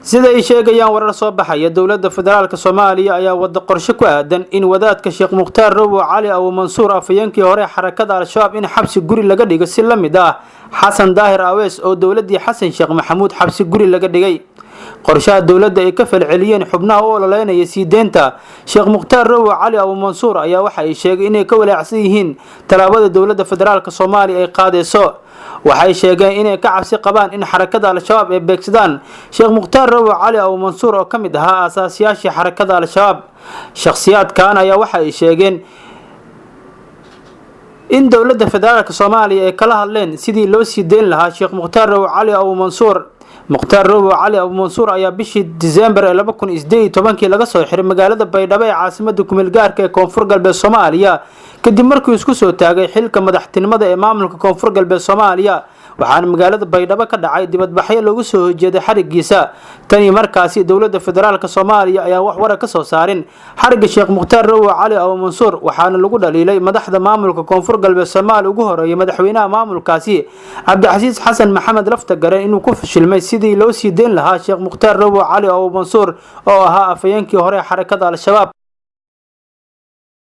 Sida ay sheegayaan warar soo baxaya, dowladda federaalka Soomaaliya ayaa wada qorshe ku aadan in wadaadka Sheekh Mukhtaar Robow Cali Abu Mansuur, afhayeenkii hore xarakada Al-Shabaab, in xabsi guri laga dhigo, si la mid ah Xasan Daahir Awees oo dowladdii Xasan Sheekh Maxamuud xabsi guri laga dhigay. Qorshaha dowladda ay ka falceliyeen xubnaha u ololeynaya sii deynta Sheekh Mukhtaar Robow Cali Abu Mansuur ayaa waxa ay sheegay inay ka walaacsan yihiin tallaabada dowladda federaalka Soomaaliya ay qaadayso. Waxay sheegeen inay ka cabsi qabaan in xarakada Al-Shabaab ay beegsadaan Sheekh Mukhtaar Robow Cali Abu Mansuur oo ka mid ahaa aasaasiyaashii xarakada Al-Shabaab. Shakhsiyaadkan ayaa waxa ay sheegeen in dowladda federaalka Soomaaliya ay kala hadleen sidii loo sii deyn lahaa Sheekh Mukhtaar Robow Cali Abu Mansuur. Mukhtaar Robow Cali Abu Mansuur ayaa bishii Disembar ee 2018-kii laga soo xiray magaalada Baydhabo ee caasimada kumeel gaarka ee Koonfur Galbeed Soomaaliya, kadib markii isku soo taagay xilka madaxtinimada ee maamulka Koonfur Galbeed Soomaaliya. Waxaana magaalada Baydhabo ka dhacay dibadbaxyo loogu soo horjeeday xarigiisa. Tanii markaasi dowladda federaalka Soomaaliya ayaa wax wara ka soo saarin xarigga Sheekh Mukhtaar Robow Cali Abu Mansuur, waxaana lagu dhaliilay madaxda maamulka Koonfur Galbeed Soomaaliya, ugu horeeyay madaxweynaha maamulkaasi Cabdicasiis Xasan Maxamed Laftagareen, inuu ku fashilmay sidii loo sii deyn lahaa Sheekh Mukhtaar Robow Cali Abu Mansuur oo ahaa afhayeenkii hore xarakada Al-Shabaab.